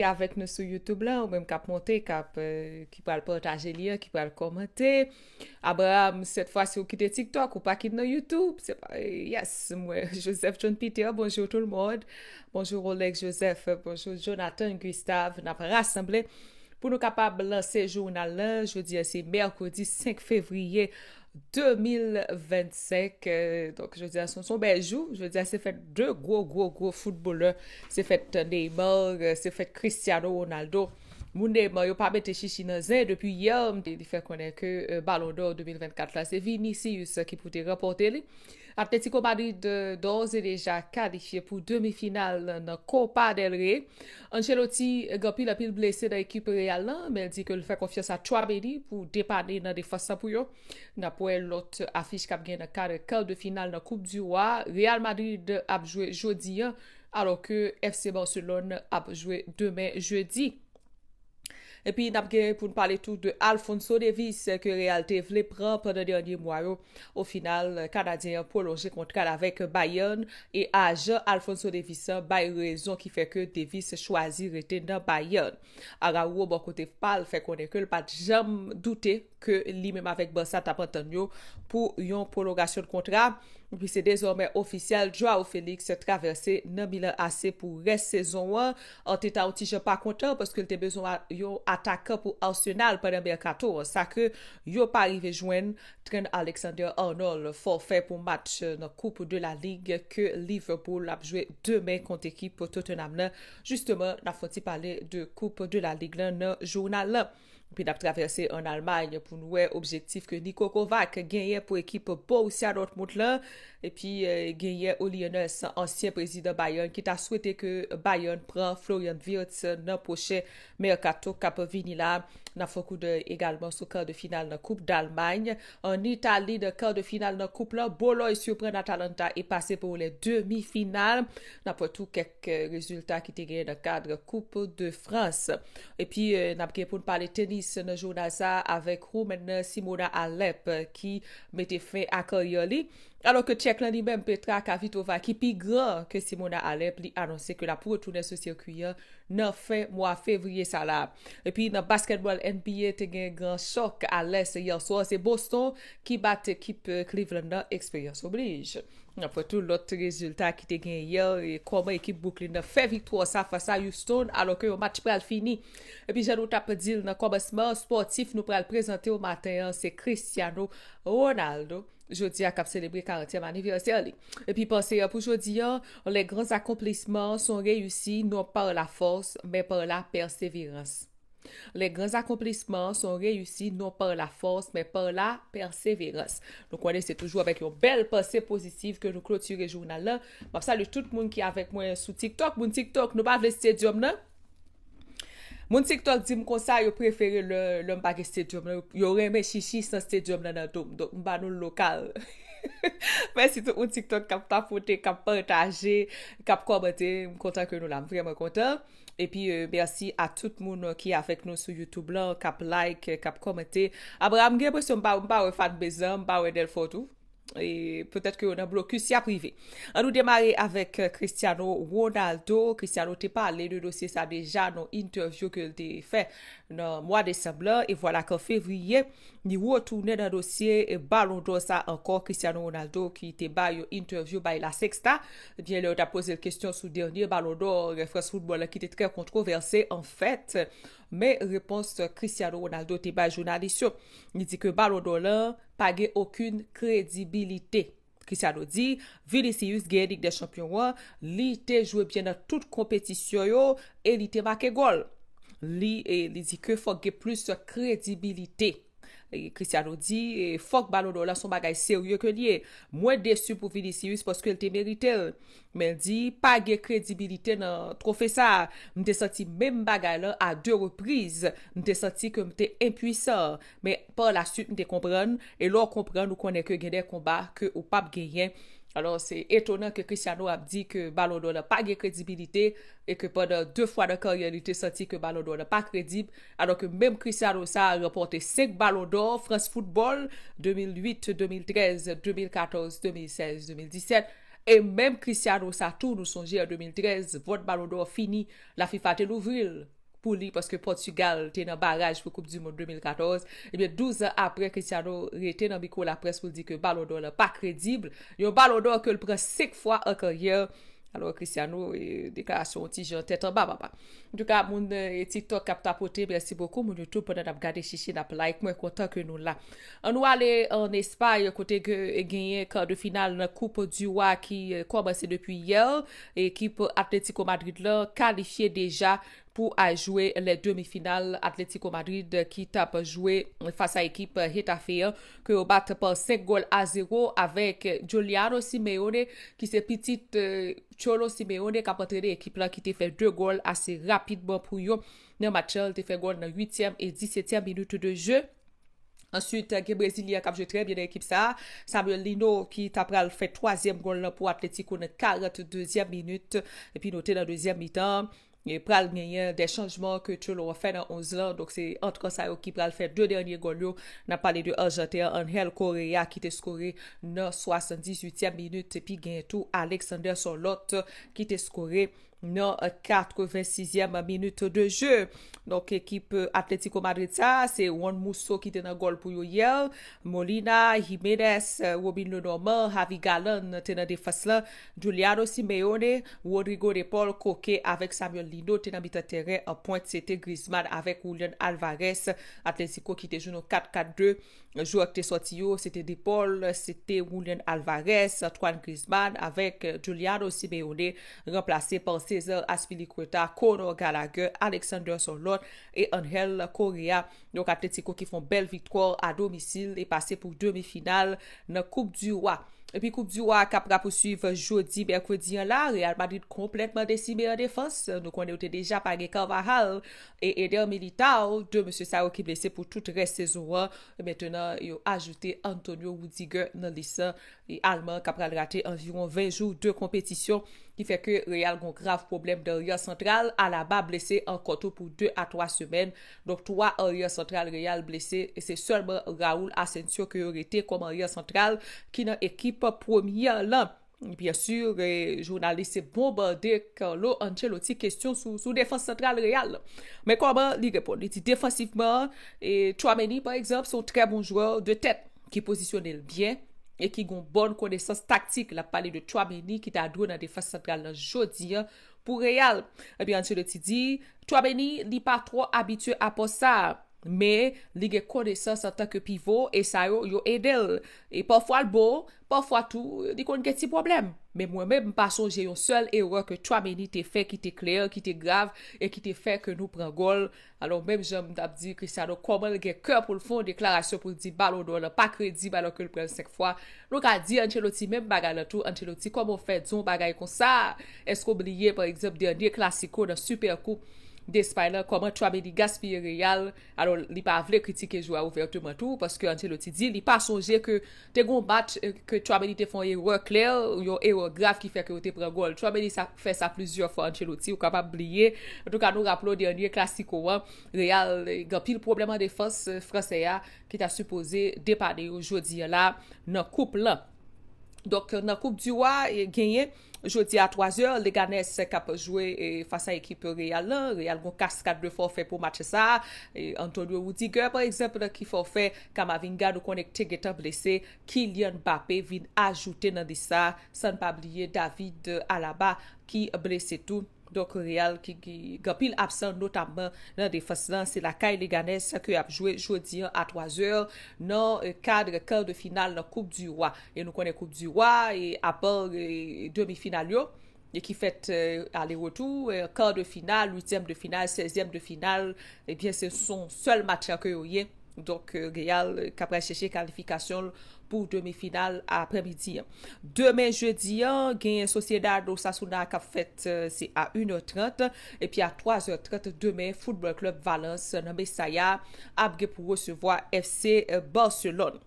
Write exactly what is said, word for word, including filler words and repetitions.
ki avèk nou sou YouTube la, ou menm k ap monte, k ap, euh, ki pral pataje li an, ki pral kòmante. Abraham, cette fois si ou kite TikTok, ou pa kite nan YouTube. Se pa, yes, mwen, Joseph John Peter, bonjou tout le monde. Bonjou Rolex Joseph, bonjou Jonathan Gustave. N ap rasanble pou nou kapab lanse jounal la. Jodi a se mèkredi senk fevriye de mil vennsenk. Euh, donk, jodi a se yon bèl jou. Jodi a se fèt de gwo, gwo, gwo foutbolè. Se fèt Neymar, euh, se fèt Cristiano Ronaldo. Moun Neymar yo pa mete chichi nan zen depi yè. Li fè konnen ke, euh, Ballon d'Or de mil vennkat la, se Vinicius ki pou te ranpòte li. Atletico Madrid, euh, d'ores et déjà kalifye pou demi final nan Copa del Rey. Ancelotti gen anpil, anpil blese nan ekip Real lan, men l di ke l fè konfyans a Tchouaméni pou depanne nan defans lan pou yo. N ap wè lòt afich k ap gen nan kad kar de final nan Coupe du Roi. Real Madrid ap jwe jodi an, alò ke F C Barcelone ap jwe demen jedi. Epi n ap gen pou n pale tou de Alphonso Davies ke Real te vle pran pandan dènye mwa yo. O final, Kanadyen an pwolonje kontra l avèk Bayern e ajan Alphonso Davies an bay rezon ki fè ke Davies chwazi rete nan Bayern. Araujo bò kote pa l fè konnen ke l pa t janm doute ke li menm avèk Barça t ap antann yo pou yon pwolongasyon de kontra. Epi se dezòmè ofisyèl, Joao Felix travèse nan Milan A C pou rès sezon an. Arteta yon ti jan pa kontan paske l te bezwen a- yon atakan pou Arsenal pandan mèkato an. Sa ke yo pa rive jwenn. Trent Alexander-Arnold fòfè pou match nan Coupe de la Ligue ke Liverpool ap jwe demen kont ekip Tottenham nan. Jisteman, n ap fè yon ti pale de Coupe de la Ligue lan nan jounal lan. Epi n ap travèse ann Almay pou n wè objektif ke Niko Kovac genyen pou ekip Borussia Dortmund lan. Epi, euh, genyen Uli Hoeneß, ansyen prezidan Bayern, ki ta swete ke Bayern pran Florian Wirtz nan pwochen mèkato k ap vini la. N ap fè yon koudèy egalman sou kar de final nan Koup Dalmay. Ann Itali, nan kar de final nan koup lan, Bologne siprann Atalanta e pase pou les demi-finales. N ap wè tou kèk, euh, rezilta ki te genyen nan kad Coupe de France. Epi, euh, n ap gen pou n pale tenis nan jounal sa avèk Roumenn Simona Halep, euh, ki mete fen a karyè li. Alò ke Tchèk lan li menm, Petra Kvitova, ki pi gran ke Simona Halep, li anonse ke l ap retounen sou sirkwi an nan fen mwa fevriye sa la. Epi nan basketball N B A, te gen gran chòk a lès yè swa, se Boston ki bat ekip, euh, Cleveland nan, eksperyans oblij. N ap wè tou lòt rezilta ki te gen yè, e kòman ekip Brooklyn nan fè viktwa sa fas a Houston, alò ke yon match pral fini. Epi jan nou t ap di l nan kòmansman, spòtif nou pral prezante w maten an, se Cristiano Ronaldo. Jodi a k ap selebre karantyèm anivèsè li. Epi panse an pou jodi an, les grands accomplissements sont réussis non par la force, mais par la persévérance. Les grands accomplissements sont réussis non par la force, mais par la persévérance. Nou konnen se toujou avèk yon bèl panse pozitiv ke nou klotire jounal lan. M ap salye tout moun ki avèk mwen sou TikTok. Moun TikTok, nou pa vle stadium nan? Moun TikTok di m konsa, yo prefere lè, lè m pa gen stadium nan. Yo, yo renmen chichi san stadium nan nan do m. Donk, m ba nou l lokal. Mèsi tout moun TikTok k ap tapote, k ap pataje, k ap kòmante. M kontan ke nou la. M vrèman kontan. Epi, euh, mèsi a tout moun, euh, ki avèk nou sou YouTube lan, k ap like, k ap kòmante. Abraham, gen enpresyon m pa, m pa wè fanbase lan, m pa wè Delfort tou. E petèt ke yo nan blokis, y ap rive. Ann nou demare avèk, euh, Cristiano Ronaldo. Cristiano te pale de dosye sa deja nan yon entèvyou ke l te fè nan mwa desanm lan. E vwala ke an fevriye, li retounen nan dosye, e, Ballon d'Or sa ankò. Cristiano Ronaldo ki te bay yon entèvyou bay La Sexta. Ebyen, lè yo t ap poze l kesyon sou dènye Ballon d'Or, e, France Football la ki te trè kontwovèse, anfèt, men repons Cristiano Ronaldo te bay jounalis yo. Li di ke Ballon d'Or lan pa gen okenn kredibilite. Cristiano di, Vinicius gen Lig dè Chanpyon an, li te jwe byen nan tout konpetisyon yo e li te make gòl. Li, e, li di ke fòk gen plis kredibilite. E Cristiano di, e, fòk Ballon d'Or la se yon bagay serye ke l ye. Mwen desi pou Vinicius paske l te merite l. Men l di, pa gen kredibilite nan twofe sa a. M te santi menm bagay lan a de repriz. M te santi ke m te enpwisan. Men pa la swit, m te konprann. E lè w konprann, ou konnen ke gen de konba ke ou p ap genyen. Alò, se etonan ke Cristiano ap di ke Ballon d'Or la pa gen kredibilite e ke pandan de fwa nan karyè li te santi ke Ballon d'Or la pa kredib, alò ke menm Cristiano sa a ranpòte senk Ballon d'Or, France Football, de mil uit, de mil trèz, de mil katòz, de mil sèz, de mil disèt, E menm Cristiano sa tou, nou sonje an de mil trèz, vòt Ballon d'Or fini, la FIFA te louvri l pou li paske Pòtigal te nan baraj pou Koup di Mond de mil katòz. Ebyen, douz an apre, Cristiano rete nan mikwo laprès pou l di ke Ballon d'Or la pa kredib. Yon Ballon d'Or ke l pran senk fwa an karyè. Alò, Cristiano, e, deklarasyon ti jan tèt anba, papa. Antouka, moun e, TikTok k ap tapote, mèsi bokou. Moun YouTube, pandan n ap gade chichi, n ap like. Mwen kontan ke nou la. An nou ale an Espay, kote ke genyen kar de final nan Coupe du Roi ki e, kòmanse depi yè. Ekip Atletico Madrid la kalifye deja pou al jwe lè demi final. Atletico Madrid ki t ap jwe fas a ekip Getafe an, ke yo bat pa senk gòl a zewo avèk Juliano Simeone, ki se pitit e, Cholo Simeone k ap antrene ekip la, ki te fè de gòl ase rapidman pou yo nan match la. Li te fè gòl nan uityèm e disetyèm minit de jeu. Answit, gen Brezilyen k ap jwe trè byen nan ekip sa a. Samuel Lino ki ta pral fè twazyèm gòl lan pou Atletico nan karanndezyèm minit. Epi note nan dezyèm mitan, e pral genyen de chanjman ke Cholo a fè nan onz lan. Donk, se antran sa yo ki pral fè de dènye gòl yo. N ap pale de Arjanten an, Angel Correa ki te skore nan swasanndizuityèm minit. Epi gen tou Alexander Sorloth ki te skore nan katrevensizyèm minit de jeu. Donk, ekip Atletico Madrid sa, se Juan Musso ki te nan gòl pou yo yè. Molina, Jimenez, Robin Lenormand, Javi Galán te nan defans lan. Juliano Simeone, Rodrigo de Paul, Koke avèk Samuel Lino te nan mitan teren. An pwent, se te Griezmann avèk Julian Alvarez. Atletico ki te jwe nan kat kat de. Jwè ki te sòti yo, se te De Paul, se te Julian Alvarez, Antoine Griezmann avèk Juliano Simeone, ranplase pa Cesar Azpilicueta, Conor Gallagher, Alexander Sorloth e Angel Correa. Donk, Atletico ki fè yon bèl viktwa a domisil e pase pou demi final nan Coupe du Roi. Epi Coupe du Roi k ap rapousuiv jodi mèkredi an la, Real Madrid konplètman desime an defans. Nou konnen yo te deja pa gen Carvajal e Eder Militao, de mesye sa yo ki blese pou tout rès sezon an. E mentenan, yo ajoute Antonio Rudiger nan lis lan. E Alman k ap pral rate anviwon ven jou de konpetisyon, ki fè ke Real gon grav pwoblèm nan aryè santral. Alaba blese ankò tou pou de a twa semèn. Donk, twa aryè santral Real blese, e se sèlman Raul Asensio ke yo rete kòm aryè santral ki nan ekip premyè lan. Byen si, e, jounalis te bonbade Carlo Ancelotti kesyon sou, sou defans santral Real lan. Men kòman li reponn? Li di defansivman, e, Tchouaméni, pa egzanp, se yon trè bon jwè de tèt, ki pozisyone l byen e ki gen yon bòn konesans taktik. L ap pale de Tchouaméni ki ta dwe nan defans santral lan jodi an pou Real. Ebyen, Ancelotti di, Tchouaméni, li pa twò abitye a pòs sa a. Men, li gen konesans antanke pivo, e sa yo, yo ede l. E pafwa l bon, pafwa tou, li konn gen ti pwoblèm. Men mwen menm, m pa sonje yon sèl erè ke Tchouaméni te fè ki te klè, ki te grav, e ki te fè ke nou pran gòl. Alò, menm jan m t ap di Cristiano, kòman l gen kè pou l fè yon deklarasyon pou l di Ballon d'Or lan pa kredib alò ke l pran l senk fwa. Nou ka di Ancelotti menm bagay lan tou. Ancelotti, kòman w fè di yon bagay konsa? Èske w bliye, pa egzanp, dènye Clasico nan Super Coupe Despay lan, kòman Tchouaméni gaspiye Real? Alò, li pa vle kritike jwè a ouvèteman tou, paske Ancelotti di li pa sonje ke te gen yon match, e, ke Tchouaméni te fè yon erè klè, yon erè grav ki fè ke yo te pran gòl. Tchouaméni sa, fè sa plizyè fwa, Ancelotti, ou kapab bliye. Antouka, nou raple w dènye Clasico an, Real, e, gen anpil pwoblèm an defans, e, fransè a, ki ta sipoze depane yo jodi an la nan koup lan. Donk, nan Coupe du Roi, e, genyen jodi a twa zè, Leganés k ap jwe, e, fas a ekip Real lan. Real gon kaskad de fòfè pou match sa. E, Antonio Rudiger, pa egzanp, ki fòfè. Camavinga, nou konnen ki te gentan blese. Kylian Mbappé vin ajoute nan lis sa. San n pa bliye David Alaba ki blese tou. Donk, Real ki, ki gen anpil absan, notamman nan defans lan. Se lakay Leganés ke y ap jwe jodi an a twa zè nan, e, kad kar de final nan Coupe du Roi. E nou konnen Coupe du Roi, e apa, e, demi final yo, e ki fèt, e, ale retou, e, kar de final, uityèm de final, sèzyèm de final, ebyen, se son sèl match ke yo ye. Donk, e, Real, e, ka pral chèche kalifikasyon l pou demi final aprèmidi an. Demen jedi an, gen Sociedad Osasuna k ap fèt, e, se a inè trant, epi a twa zè trant demen, Football Club Valence nan Mestalla ap gen pou resevwa F C Barcelone.